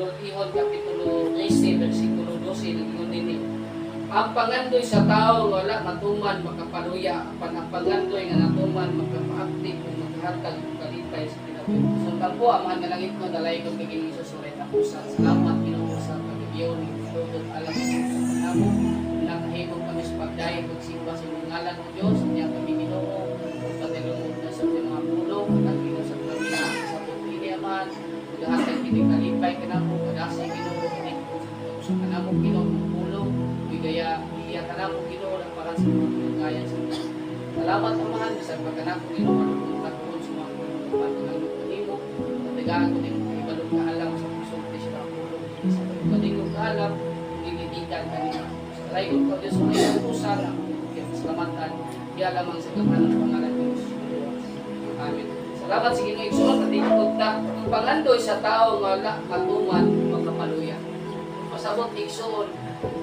Panultihon Kapitulo 13, versikulo 12, nag-ingon dinhi: "Ang pangandoy sa tao nga wala matuman makapaluya, apan ang pangandoy nga natuman makapaabtik ug makahatag og kalipay sa kinabuhi." So tampo, Amahan nga langit no, dalaygon kay Ginoong Hesus sa katapusan. Salamat, Ginoo, sa pagbiyon ni alam mo sa kanamo. Nakahimo kami sa pagdayeg pagsimba sa imong ngalan, O Dios. Niya kami, Ginoo, ug patilungod na sa mga pulong at Ginoo sa kami sa ini, Amahan. Magahatag kini kalipay kanamo kadasi, Ginoo, kini sa kanamo, Ginoo, pulong bigaya iya kanamo, Ginoo, lang para sa mga pinagayan sa Diyos. Salamat, Amahan, bisan pa kanako, Ginoo, manugong katuon sa mga pulong panalangin ko nimo. Matagaan ko nimo kahibalo kaalam sa pagsulti sa mga pulong sa pagbalingog kaalam gilitikan kanimo. Sa dalaygon ko Diyos mga katusan ako kasalamatan diya lamang sa gamhanang pangalan ni Jesus. Amen. Salamat sa Ginoo, igsoon, patingkod ta. Ang pangandoy sa tao nga wala matuman makapaluya. Pasabot, igsoon,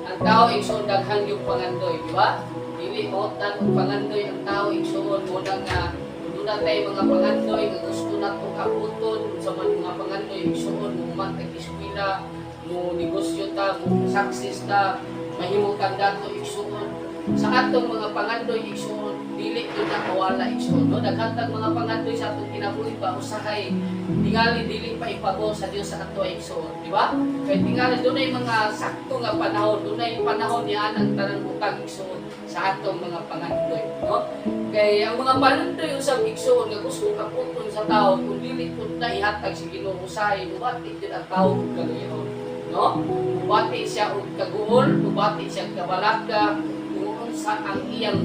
ang tao, igsoon, daghan yung pangandoy, di ba? Dili mautan og pangandoy ang tao, igsoon, mo na nga kung doon tay mga pangandoy nga gusto natong abuton sa mga pangandoy, igsoon, mo man tag eskwela, mo negosyo ta, mo success ta, mahimo kang dato, igsoon. Sa atong mga pangandoy, igsoon, dili gyud na mawala, igsoon, no? Daghan tag mga pangandoy sa atong kinabuhi pa, usahay tingali dili pa ipago sa Dios sa ato, igsoon, di ba? Kay tingali dunay mga sakto nga panahon, dunay panahon niya anang tanang butang, igsoon, sa atong mga pangandoy, no? Kay ang mga pangandoy usab, igsoon, nga gusto kaputon sa tao, kung dili pud na ihatag sa Ginoo, usahay mubati jud ang tao og kaluyaon, no? Mubati siya og kaguol, mubati siya og kabalaka kung unsa ang iyang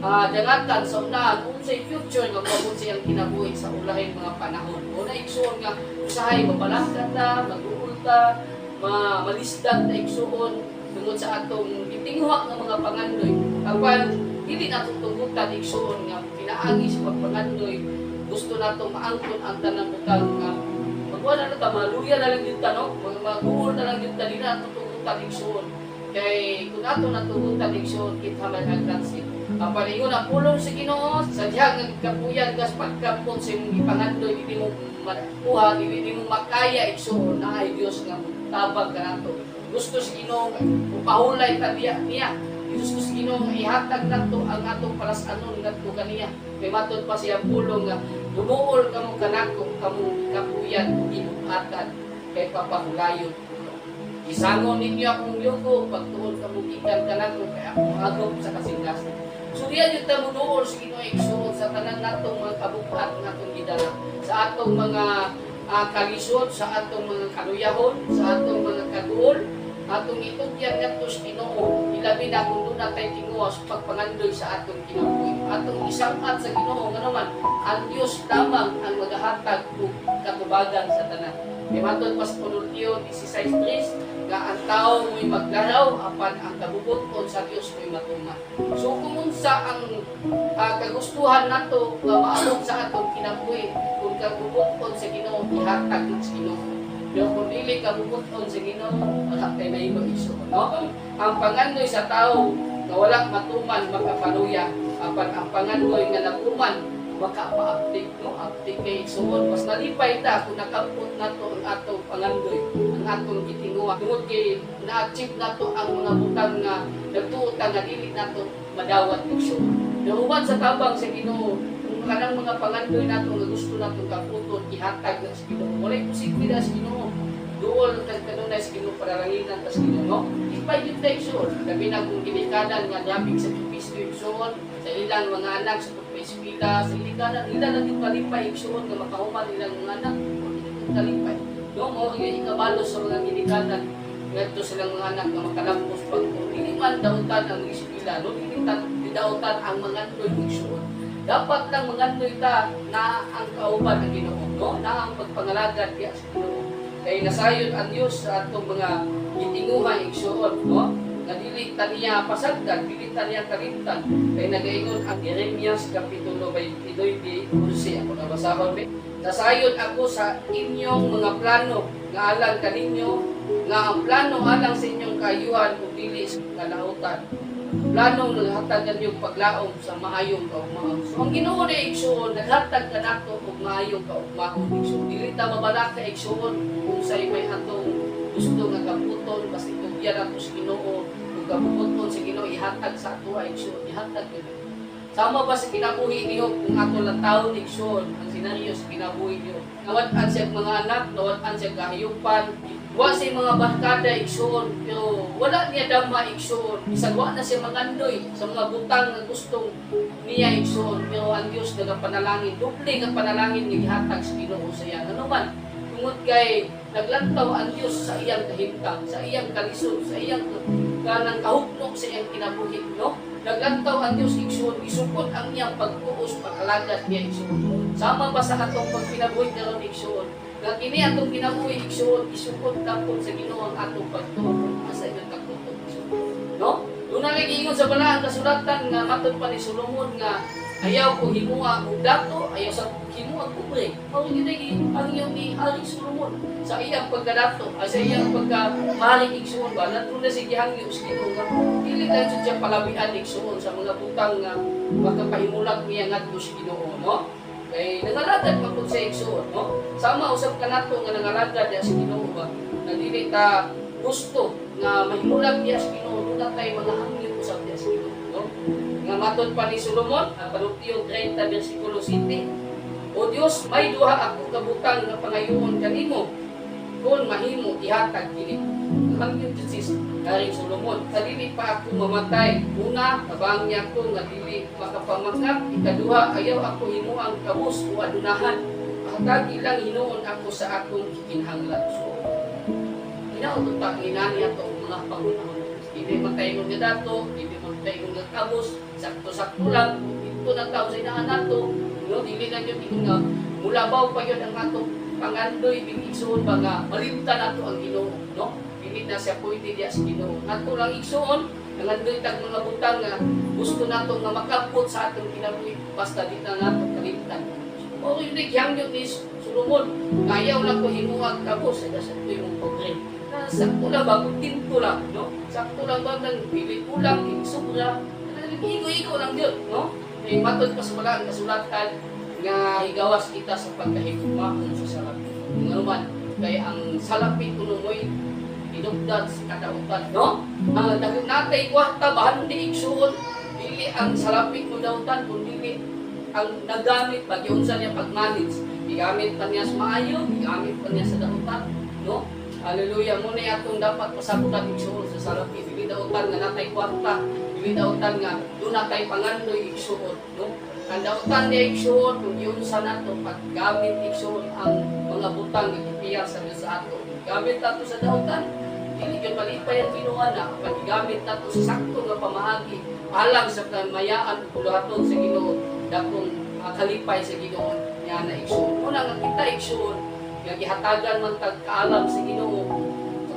dangatan sa unahan, unsay future nga moabot sa iyang kinabuhi sa ulahing mga panahon. Una, igsoon, nga usahay mabalaka ta, maguol ta, malisdan ta, igsoon, tungod sa atong gitinguha nga mga pangandoy. Apan dili nato tugutan, igsoon, nga pinaagi sa pagpangandoy gusto nato maangkon ang tanang butang nga magwala na ta, maluya na lang gyud ta, no? Maguol na lang gyud ta, di nato tugutan, igsoon. Kay kung ato natugutan, igsoon, kita man ang transit. Ang palingon ang pulong sa Ginoo sa diha nga kapuyan gas pagkampot sa imong gipangandoy, dili mo makuha, dili mo makaya, igsoon, na ay Dios nga tabang kanato. Gusto sa Ginoo upahulay ta diya niya. Gusto sa Ginoo nga ihatag nato ang atong palas-anon ngadto kaniya. Kay matod pa siya pulong nga dumuol kamo kanako, kamo kapuyan ug gibuhatan, kay papahulayon ko. Isangon ninyo akong yugo, pagtuon kamo gikan kanako, kay ako agop sa kasing-kasing. So diyan yung tamuduol sa Ginoo, igsoon, sa tanan natong mga kabukat nga atong gidala, sa atong mga kalisod, sa atong mga kaluyahon, sa atong mga kaguol, atong itugyan ngadto sa Ginoo, ilabi na kung doon natay tinguha sa pagpangandoy sa atong kinabuhi. Atong isangat sa Ginoo nga naman, ang Dios lamang ang magahatag og katubagan sa tanan. Kay matod pa sa Panultihon 16:3 nga ang tao mo'y maglaraw apan ang kabubuton sa Dios mo'y matuman. So kung unsa ang kagustuhan nato nga maabot sa atong kinabuhi, kung kabubuton sa Ginoo, ihatag na sa Ginoo. Pero kung dili kabubuton sa Ginoo, wala tay mahimo, igsoon, no? Ang pangandoy sa tao nga wala matuman makapaluya, apan ang pangandoy nga natuman makapaabtik, no? Abtik kay, igsoon, mas nalipay ta kung nakampot nato ang atong pangandoy, ang atong gitinguha, tungod kay na-achieve nato ang mga butang nga nagtuo ta nga dili nato madawat, igsoon. Pero uban sa tabang sa Ginoo, kung kanang mga pangandoy nato nga gusto nato kaputon, ihatag na sa Ginoo. Walay posible na sa Ginoo. Duol kag kanunay sa Ginoo, paralanginan ta sa Ginoo, no? Ipay gyud ta, igsoon. Labi na kung ginikanan nga grabing sakripisyo, igsoon, sa ilang mga anak sa pagpaeskwela, sa ginikanan ila lang yung kalipay, igsoon, nga makahuman ilang mga anak. Wala yung kalipay. No, mao gyud ikabalo sa mga ginikanan ngadto silang mga anak nga makalampos pag dili man dautan ang eskwela, no? Dili tan dautan ang mangandoy, igsoon. Dapat lang mangandoy ta na ang kauban ang Ginoo, no? Na ang pagpangalagad diya sa Ginoo. Kay nasayod ang Dios sa atong mga gitinguha, igsoon, no? Nga dili ta niya pasagdan, dili ta niya kalimtan. Kay nagaingon ang Jeremias kapitulo 29:11, ako nabasahon be. "Nasayod ako sa inyong mga plano nga alang kaninyo, nga ang plano alang sa inyong kaayuhan ug dili sa kalautan. Planong naghatag kaninyong paglaom sa maayong kaugmaon." So ang Ginoo na, igsoon, naghatag kanato og maayong kaugmaon, igsoon. Dili ta mabalaka, igsoon, kung say may atong gusto nga kabuton, basta itugyan ato sa Ginoo, kung kabuton sa Ginoo ihatag sa ato ay igsoon, ihatag yun. Sama ba sa kinabuhi niyo kung ato lang taon, igsoon, ang senaryo sa kinabuhi niyo? Nawad-an siya mga anak, nawad-an siya kahayupan, wa siya mga barkada, igsoon, pero wala niya dama, igsoon. Bisan wa na siya mangandoy sa mga butang nga gustong niya, igsoon, pero ang Dios nagapanalangin, doble nga panalangin nga gihatag sa Ginoo sa iya. Ano man, tungod kay naglantaw ang Dios sa iyang kahimtang, sa iyang kalisod, sa iyang kanang kahupnok sa iyang kinabuhi, no? Naglantaw ang Dios, igsoon, isukod ang iyang pagtuos, pag-alagad niya, igsoon. Sama ba sa atong pagkinabuhi karon, igsoon? Nga kini atong kinabuhi, igsoon, isukod tapon sa Ginoo ang atong pagtuo asa inyong tagtutok, igsoon. No? Doon na lagi ingon sa balaang kasulatan nga matod pa ni Solomon nga ayaw ko himua og dato, ayaw sa himua pobre. Mao gyud ang iyong ni Hari Solomon sa iyang pagkadato, ay sa iyang pagkamahari, igsoon ba, natro na si gihangyo sa Ginoo nga dili lang jud siya palabian, igsoon, sa mga butang nga makapahimulag niya ngadto sa Ginoo, no? Kay nangalagad man pud siya, igsoon, no? Sama usab kanato nga nangalagad diya sa Ginoo ba, na dili ta gusto nga mahimulag diya sa Ginoo, doon na tayo mga hangyo usab diya sa Ginoo, no? Nga matod pa ni Solomon, ang Panultiyong 30 versikulo 7, "O Dios, may duha ako kabutang nga pangayoon kanimo. Kung mahimo, ihatag kini." Hangyo jud si Haring Solomon. "Sa dili pa ako mamatay. Una, tabang niya ako nga dili makapamangak. Ikaduha, ayaw ako himuang kabus o adunahan. Hatagi lang hinuon ako sa akong gikinahanglan." So, hinaot ta ni ato ang mga pangunahon. Hindi man tayo nga dato, hindi man tayo nga kabus, sakto-sakto lang, ito na tao sa inaan nato, no, dili lang yun ingon nga mulabaw pa yun ang atong pangandoy big, igsoon ba, nga malimtan nato ang Ginoo, no? Dili na siya pwede diya sa Ginoo. Ato lang, igsoon, nangandoy tag mga butang nga gusto nato nga makabot sa atong kinabuhi, basta di na nato kalimtan. O yun gihangyo ni Solomon, ayaw lang ko himuag kabus sa sa imong pobre. Na sakto lang ba, kung tinto lang, no? Sakto lang ba nang dili kulang, dili sobra, igo-igo lang yun, no? May matod pa sa balaang kasulatan nga higawas kita sa pagkahigugmaon sa salapi. Nga naman, kay ang salapi kuno mo'y hinugdan sa kadautan, no? Ang dahil natay kwarta, bahandi, igsuon, dili ang salapi mo dautan, kung dili ang nagamit, pag unsa niya pag-manage, gigamit pa niya sa maayo, gigamit pa niya sa dautan, no? Hallelujah, muna atong dapat pasabutan, igsuon, sa salapi, dili dautan nga natay kwarta, dili dautan nga doon natay pangandoy, igsuon, no? Ang dautan niya, igsuon, kung giunsa nato paggamit, igsuon, ang mga butang nga gipiyar sa Dios sa ato. Gamit nato sa dautan, dili gyud malipay ang Ginoo na paggamit nato sa sakto nga pamaagi alang sa kamayaan ug buluhaton sa Ginoo, dakong kalipay sa Ginoo niya na, igsuon. Una nga kita, igsuon, nga gihatagan man tag kaalam sa Ginoo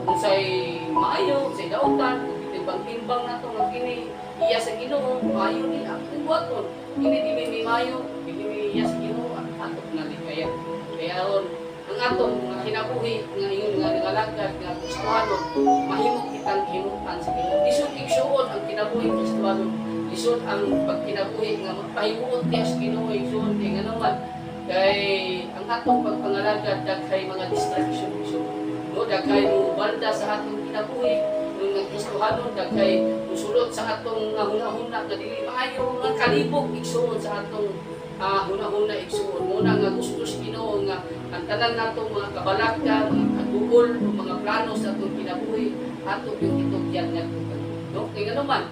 kung say maayo, say dautan, kung timbang-timbang nato nga kini iya sa Ginoo, maayo ni akong buhaton. Kini dili ni maayo, dili ni iya sa Ginoo, ato na kaya. Kaya aron ang atong mga kinabuhi nga ingon nga nangalagad nga Kristohanon, mahimo kitang himutan sa Ginoo. Lisod, igsuon, ang kinabuhi Kristohanon. Lisod ang pagkinabuhi nga magpahimuot niya sa Ginoo, igsuon, kay ngano man kay ang atong pagpangalagad daghay mga distraction, igsuon. No, daghay mo balda sa atong kinabuhi nung nga Kristohanon, daghay musulot sa atong nga hunahuna nga dili maayo nga kalibog, igsuon, sa atong hunahuna, igsuon. Muna nga gusto sa Ginoo nga ang tanan natong mga kabalaka, mga kaduol, mga plano sa atong kinabuhi, ato yung itugyan ngadto kanila, no? Kay ngano man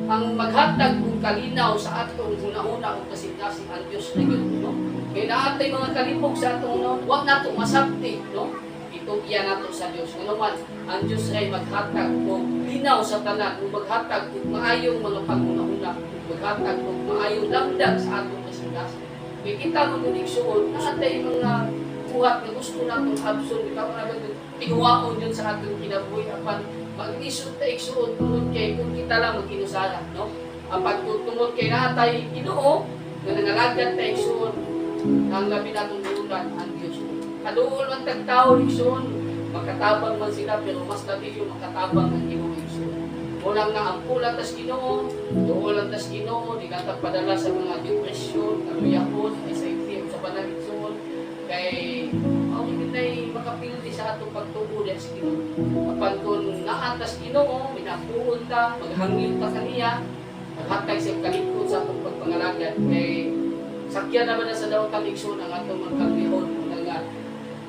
ang maghatag og kalinaw sa atong hunahuna ug kasing-kasing ang Dios na gyud, no? Kay naatay mga kalibog sa atong, no, wa nato masabti, no? Itugyan nato sa Dios. Ngano man ang Dios ay maghatag og linaw sa tanan, ug maghatag og maayong mga panghunahuna, ug maghatag og maayong lamdag sa atong kasing-kasing. Kay kita mo gud, igsuon, naatay mga buhat nga gusto natong abson, bitaw na ba tinuwaon yun sa atong kinabuhi, apan maglisod ta, igsuon, tungod kay kung kita lang magkinusara, no? Apan kung tungod kay naatay Ginoo nga nangalagad ta, igsuon, ang labi natong duulan ang Dios. Kaduol man tag tao, igsuon, makatabang man sila, pero mas labi yung makatabang ang Ginoo, igsuon. Walang nga ang kulang tas Ginoo, duol lang tas Ginoo, di ka padala sa mga depression, kaluyahon, anxiety, sa panang, igsuon, kay mao gid nay makapildi sa atong pagtuo diha sa Ginoo. Apan kung naa ta sa Ginoo, minapuon ta, maghangyo ta kaniya, maghatag siya kalikot sa atong pagpangalagad kay sakyan naman na sa daotan, igsoon, ang atong mga kaglihon una nga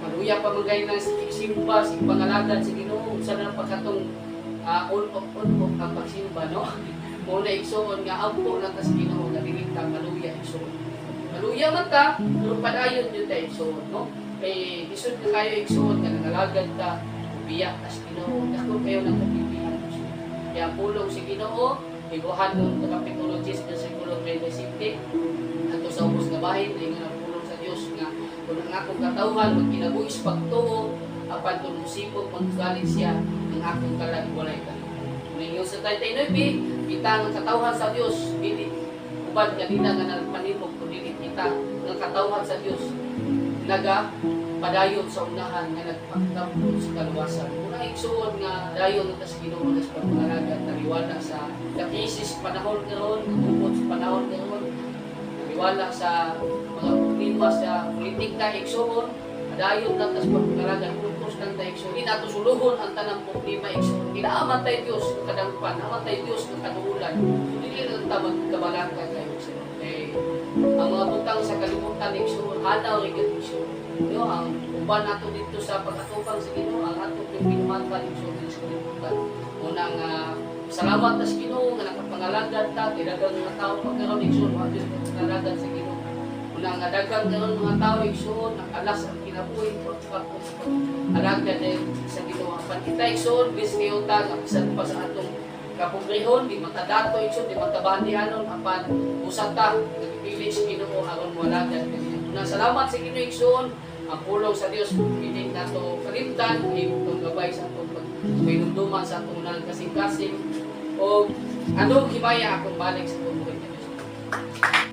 maluya pa man gani ng simba, sig pangalagad sa Ginoo, unsa na pagkatong on off, on off ang pagsimba, no? Mo na, igsoon, nga ampo lang ta sa Ginoo nga dili ta maluya, igsoon. Maluya man ta, pero padayon jud ta, igsoon, no? Kay lisod na kayo, igsoon, nga nangalagad ta, biya ta sa Ginoo, dako kayo nang kapibihan, igsoon. Kaya ang pulong sa Ginoo, Hebreohanon kapitulo 10 versikulo 37 ato sa ubos nga bahin, ingon ang pulong sa Dios nga kung ang akong katawhan magkinabuhi sa pagtuo, apan kung musibog maggalit siya, ang akong kalag walay kalipay. Kung sa 39, kita ang katawhan sa Dios dili uban kanina nga nagpanibog, kun dili kita nga katawhan sa Dios naga padayon sa unahan nga nagpagtampon sa kaluwasan. Una, igsuon, nga dayon nga sa Ginoo sa pagpangalagad, taliwala sa krisis panahon karon, gubot sa panahon karon, taliwala sa mga problema sa politika, igsuon, padayon lang tas pagpangalagad, focus lang tayo, igsuon. Hindi nato suluhon ang tanang problema, igsuon. Kinaaman tayo Dios nga kadangpan, naman tayo Dios nga kaduulan. So, dili lang ta magkabalaka kayo, igsuon. Kay ang mga butang sa kalibutan, igsuon, hanaw rin gyud, igsuon. No, ang uban nato dito sa pag-atubang sa Ginoo, ang ato yung binuhatan, igsuon, sa kalibutan. Una nga salamat ta sa Ginoo nga nakapangalagad ta, kay daghang mga tao pagkaron, igsuon, wa gyud pangalagad sa Ginoo. Una nga daghang karon mga tao, igsuon, nakalas ang kinabuhi pag alagad sa Ginoo. Apan kita, igsuon, bis kayo ta nga bisan pa sa atong kapobrehon, di matadato, igsuon, di matabandianon, apan usa ta nagpili sa Ginoo aron moalagad kaniya. Una salamat sa Ginoo, igsuon, ang pulong sa Dios hindi nato kalimtan, itong gabay sa atong pagpahinumduman sa atong unang kasing-kasing o anong himaya akong balik sa atong buhi kaniya.